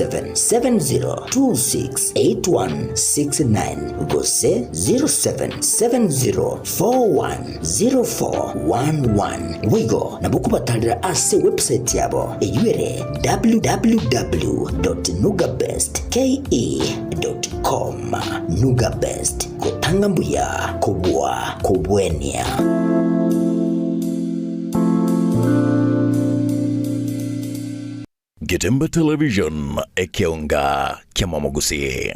0770268169 gose 0770410411. Boigo nabo okobatarera ase website yabo eyio ere www.nugabestke.com. Nugabest, gotanga mbuya kobua kobwenia. Getemba Television, ekeonga kia Mwamogusi.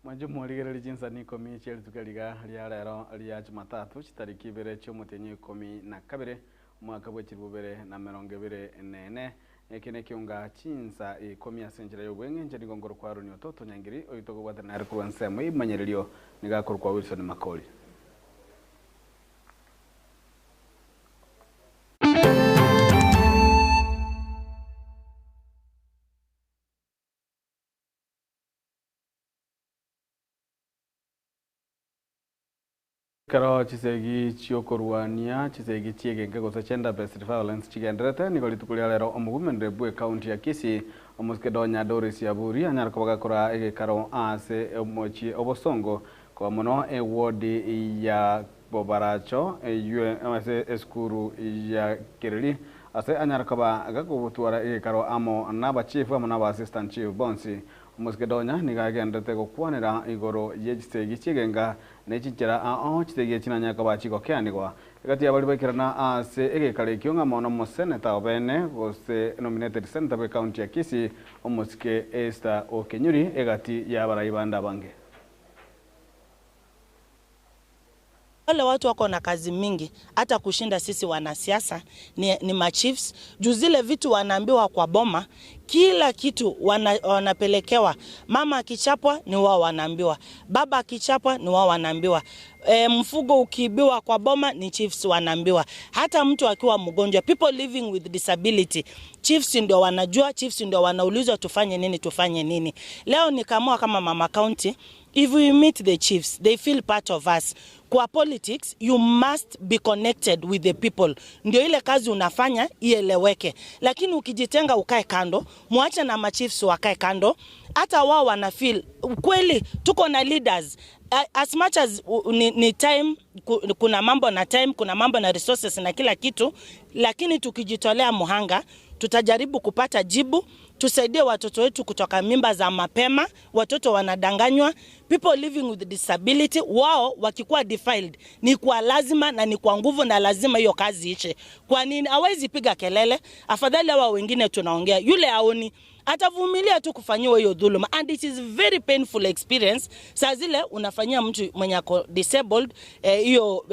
Mwanche morigererie chinsani ikomi chia rituko riga ria rero ria Jumatatu chitariki ibere chi'omotienyi ikomi na kabere omwaka bwe chilifu bibere na emerongo ebere na ene. Eke nekeunga chinsa ikomi ase enchera ya obweng'e inche nigo nkorokwa Aaron Ototo Nyangiri oyo tokobwatana nere korwa ensemo y'ebimanyererio nigo akorokwa Wilson Makori. Ekero chisegi chiokorwania chisegi chi'egenke gose gender based violence chigenderete, nigo rituko ria rero omogumenere bw'ecounty ya Kisii omosike Donya Doris Aburi anyare koba gakora egekaro ase omochie obosongo koba mono eward ya Bobaracho eywe ase esukuru ya Kereri ase anyare koba gakobotwara egekaro amo n'abachief amo n'aba assistant chief bonsi. Omosike Donya nigo agenderete gokwanera igoro y'echisegi chi'egenga nechinchera ao chisegi echi nanyare koba chigokeanigwa egati abari baikerana ase egekaro ekio ng'a mono omoseneta obene gose nominated senator bwe county ya Kisii omosike Esther Okenyuri egati y'abarai bande abange. Wale watu wako na kazi mingi hata kushinda sisi wanasiasa ni machiefs. Juu zile vitu wanaambiwa kwa boma, kila kitu wanapelekewa. Mama akichapwa ni wao wanaambiwa, baba akichapwa ni wao wanaambiwa, mfugo ukiibiwa kwa boma ni chiefs wanaambiwa, hata mtu akiwa mgonjwa, people living with disability, chiefs ndio wanajua, chiefs ndio wanaulizwa tufanye nini, tufanye nini. Leo nikaamua kama mama county, if we meet the chiefs, they feel part of us. Kwa politics, you must be connected with the people. Ndio ile kazi unafanya ieleweke. Lakini ukijitenga ukae kando, muache na machiefs wakae kando, hata wao wana feel kweli tuko na leaders. As much as ni time, kuna mambo na time, kuna mambo na resources na kila kitu, lakini tukijitolea muhanga, tutajaribu kupata jibu, tusaidie watoto wetu kutoka mimba za mapema, watoto wanadanganywa, people living with disability, wao wakikuwa defiled, ni kwa lazima na ni kwa nguvu na lazima hiyo kazi ishe. Kwa nini? Hawezi piga kelele, afadhali hawa wengine tunaongea, yule haoni, atavumilia tu kufanyiwa hiyo dhuluma, and it is very painful experience. Saa zile unafanyia mtu mwenye ako disabled hiyo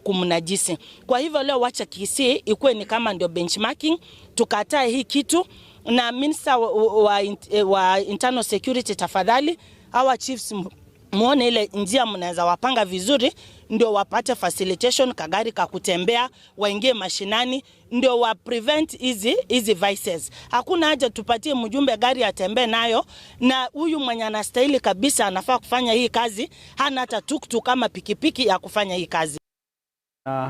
kumnajisi. Kwa hivyo leo wacha Kisii ikuwe ni kama ndio benchmarking, tukatae hii kitu. Na minister wa internal security, tafadhali hawa chiefs muone ile njia mnaweza wapanga vizuri, ndio wapate facilitation, kagari ka kutembea, waingie mashinani, ndio wa prevent hizi vices. Hakuna haja tupatie mjumbe gari atembee nayo, na huyu mwenye anastahili kabisa anafaa kufanya hii kazi hana hata tuktuk kama pikipiki ya kufanya hii kazi.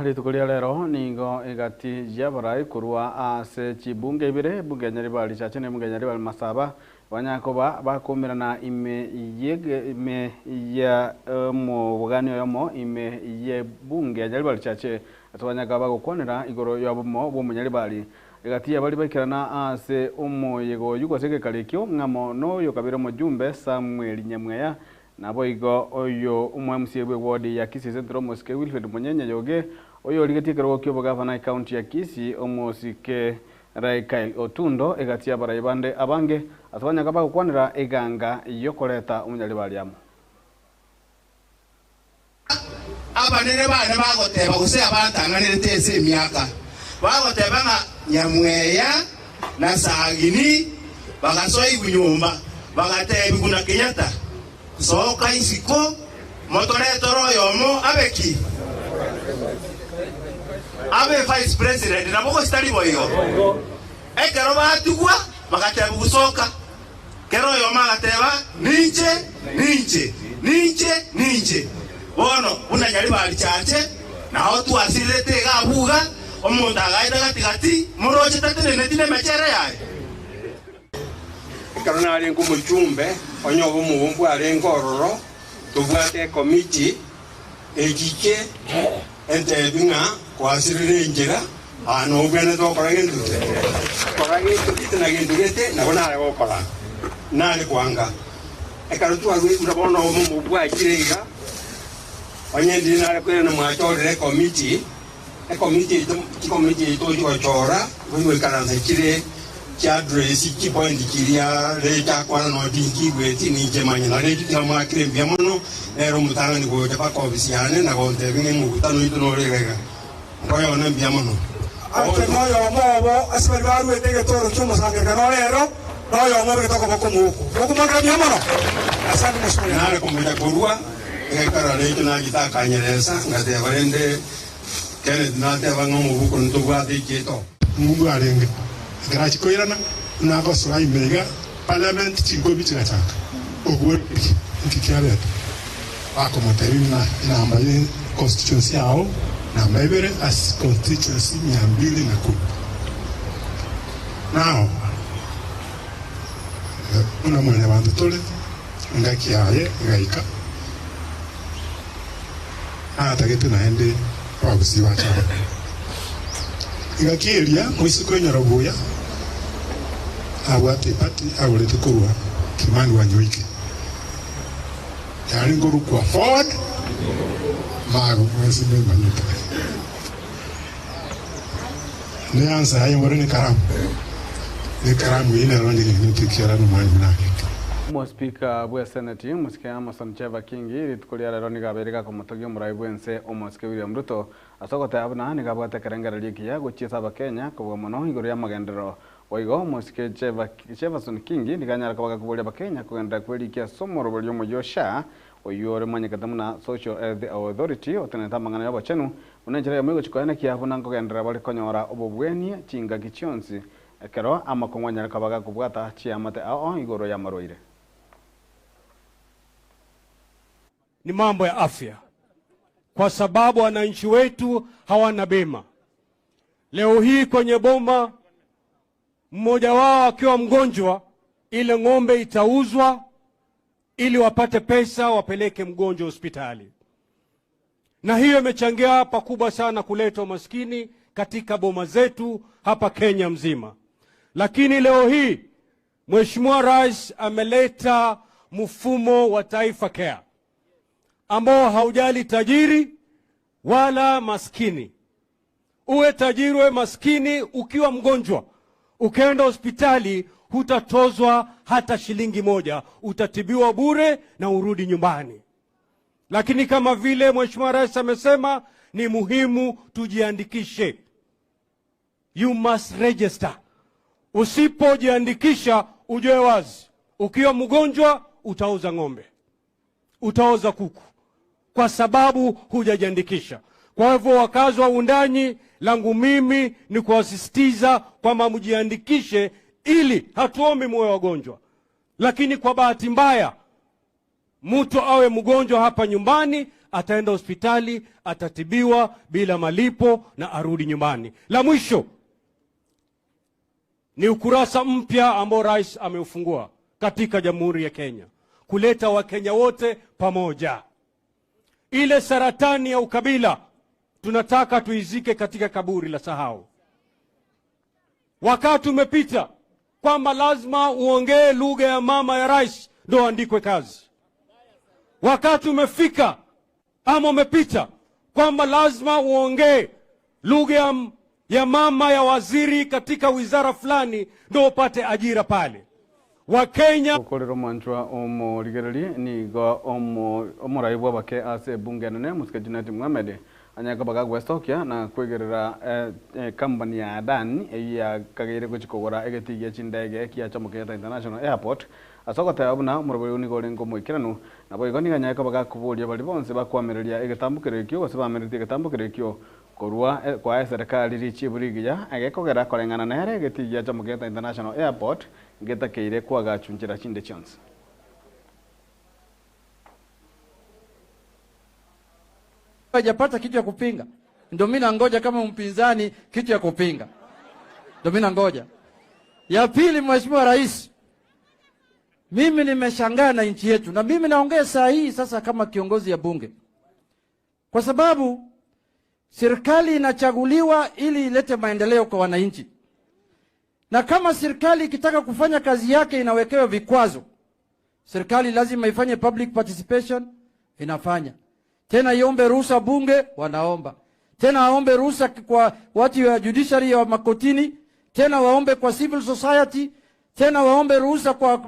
Rituko ria rero nigo egati yabarai kurwa ase chibunge ibere bunge nyaribari chache ne bunge nyaribari masaba banyakoba bakumirana ime yege ime ya mu bugani yomo ime ye bunge nyaribari chache atwanyaka bagokwanera igoro yabo bo munyaribari egati yabari baikirana ase omoyego yuko sekekalekyo ngamo no yokabira mujumbe Samuel Nyamweya nabo igo oyo umwe MCA bwe ward ya Kisii Central Mosque Wilfred Munyenye yoge oyo ligetie kerogo kyo gavana county ya Kisii omosike Raikael Otundo egati abarayi bande abange atwanya bagokwanera eganga yokoleta omunyalibali amo abanene bane bagoteba gose abatanganire tese emiaka bagoteba nga Nyamweya na Sagini bagasoa nyumba bagatebi kuna Kenyatta soka isiko motoretoro yomo abeki abe vice president na boko stari boyo ekero batugwa bagateba gusoka kero yomo agateba ninche ninche Ninche ninche bono buna Nyaribari Chache naho twasirete gabuga omuntu agaita gatigati moroche tatenene tine mechere yaye ekero nare nkomochumbe onye obomo bware nkororo tobwate committee ekike entebi ng'a kwasirire enjera ano obwene tokora gento kora gento gete na gento gete nabo nare gokora nare kwanga ekero twarwe bono obomo bwakire iga onye ndi nare kwera mwachorere committee ekomiti chikomiti tochigochora goikaransa chire chiadresi chipoint chiria rechakwana notinkiigweti ninchemanya narechi tiramwakire mbia mono nero omotang'ani gocha mpaka ofisi yane nagontebia ng'a emokutano oito noregega nkoyona mbia mono ate noyomo obo ase bari barwete egetoro kia omosangerekano rero noyomo obe getoka bokomooko bokomwakera mbia mono asante mheshimiwa nare komocha korwa egekara recho nagitakanyeresa ngateba rende Kenneth nateba ng'omobuko ntobwate ikieto Mungu arenge garachikoirana nagosoa imega parliament chingobi chigachaka ogwo nkikiabeta akomotebi na namba ye constituency yao namba ibere as constituency 210 nao una mwene bantu tole ngakiaye gaika atagete naende wagusiwa chaba igakiria muisiko enyarabuya abwate pati agorete kurwa Kimani Wanyoike yari ngorukwa forward mago mwezi manyita ne ansa ayo ngore ni karamu ine rongi ni tikiara no mwani munake Mo speaker bwe senate musike Amason Cheva Kingi rituko ria rero nigabereka komotogia omorai bwense omosike William Ruto asogote abuna nigabwate kerengereria kiya gochiesa abakenya kobua mono igoro ya magenderero oigo mosike Jefferson Kingi niganyara kabaga kuboria abakenya kogenda kwerikia somo roborio omojosha oyo ore manyekete muna Social Health Authority otenete amang'ana ya obochenu buna enchera ya moigo chikoena kiabuna nkogenderera bari konyora obobwenia chingaki chionsi ekero amakong'wanyara kabaga kobwata chiamate ao igoro ya marwaire. Ni mambo ya afya, kwa sababu wananchi wetu hawana bima. Leo hii kwenye boma, mmoja wao akiwa mgonjwa, ile ng'ombe itauzwa ili wapate pesa wapeleke mgonjwa hospitali. Na hiyo imechangia pakubwa sana kuleta umaskini katika boma zetu hapa Kenya mzima. Lakini leo hii Mheshimiwa Rais ameleta mfumo wa Taifa Care ambao haujali tajiri wala maskini. Uwe tajiri uwe maskini, ukiwa mgonjwa ukaenda hospitali hutatozwa hata shilingi moja, utatibiwa bure na urudi nyumbani. Lakini kama vile Mheshimiwa Rais amesema, ni muhimu tujiandikishe. You must register. Usipojiandikisha ujue wazi, ukiwa mgonjwa utauza ng'ombe, utauza kuku, kwa sababu hujajiandikisha. Kwa hivyo wakazi wa Wundanyi, langu mimi ni kuwasisitiza kwamba mjiandikishe, ili hatuombi muwe wagonjwa, lakini kwa bahati mbaya mtu awe mgonjwa hapa nyumbani, ataenda hospitali, atatibiwa bila malipo na arudi nyumbani. La mwisho ni ukurasa mpya ambao Rais ameufungua katika Jamhuri ya Kenya, kuleta Wakenya wote pamoja. Ile saratani ya ukabila tunataka tuizike katika kaburi la sahau. Wakati umepita kwamba lazima uongee lugha ya mama ya rais ndio andikwe kazi. Wakati umefika ama umepita kwamba lazima uongee lugha ya mama ya waziri katika wizara fulani ndio upate ajira pale. Wakenya okorero mwanchwa omorigereri nigo omorai bwabake ase bunge nene musike Junet Mohamed anyaka bagagwestokia na kwegerera company ya Adani eya kagere gochikogora egetigia chindege kia Jomo Kenyatta International Airport asogoteba buna omorobori nigo ore ngomoikeranu nabo igo nigo anyaka bagakoboria bari bonse bakwamireria egetambukero ekio gose bameretie egetambukero ekio korwa kwa serikali richiburigiya agekogera koreng'ana nere egetigia Jomo Kenyatta International Airport ngetakeire kwagachunjira chinde chionse. Hajapata kitu ya kupinga. Ndio mimi nangoja kama mpinzani kitu ya kupinga. Ndio mimi nangoja. Ya pili, Mheshimiwa Rais, mimi nimeshangaa na nchi yetu, na mimi naongea saa hii sasa kama kiongozi ya bunge, kwa sababu serikali inachaguliwa ili ilete maendeleo kwa wananchi, na kama serikali ikitaka kufanya kazi yake inawekewa vikwazo. Serikali lazima ifanye public participation, inafanya. Tena iombe ruhusa bunge, wanaomba. Tena aombe ruhusa kwa watu wa judiciary wa makotini, tena waombe kwa civil society, tena waombe ruhusa kwa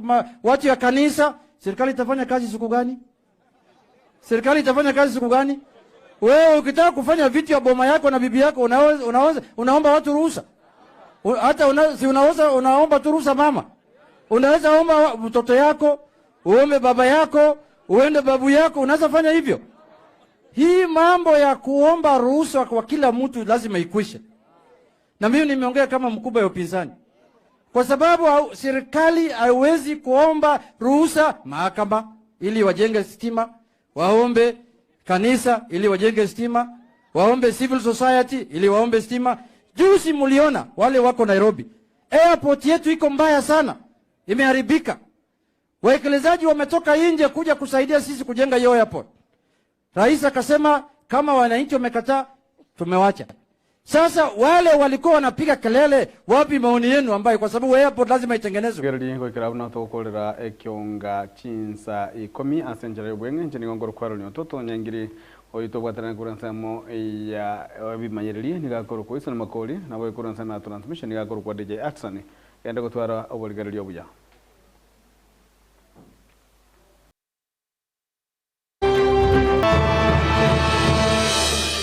watu wa kanisa. Serikali itafanya kazi siku gani? Serikali itafanya kazi siku gani? Wewe ukitaka kufanya vitu ya boma yako na bibi yako unaweza unaomba watu ruhusa? Hata si unaweza unaomba tu ruhusa mama. Unaweza omba mtoto yako, uombe baba yako, uende babu yako, unaweza fanya hivyo. Hii mambo ya kuomba ruhusa kwa kila mtu lazima ikwishe. Na mimi nimeongea kama mkubwa wa upinzani, kwa sababu serikali haiwezi kuomba ruhusa mahakama ili wajenge stima, waombe kanisa ili wajenge stima, waombe civil society ili waombe stima. Juzi mliona wale wako Nairobi, airport yetu iko mbaya sana, imeharibika. Waekelezaji wametoka nje kuja kusaidia sisi kujenga hiyo airport. Rais akasema kama wananchi wamekataa, tumewacha. Sasa wale walikuwa wanapiga kelele, wapi maoni yenu ambayo, kwa sababu airport lazima itengenezwe. Gereri goikera buna tokorera ekionga chinsa 10 asenjera yobwenge nje nigongoro kwaro ni ototo nyangiri oito bwatarana kuransamo ya bimanyererie nigakoro kwa isona makori nabo ikuransa na transmission nigakoro kwa DJ Action ende gotwara oborigererio buya.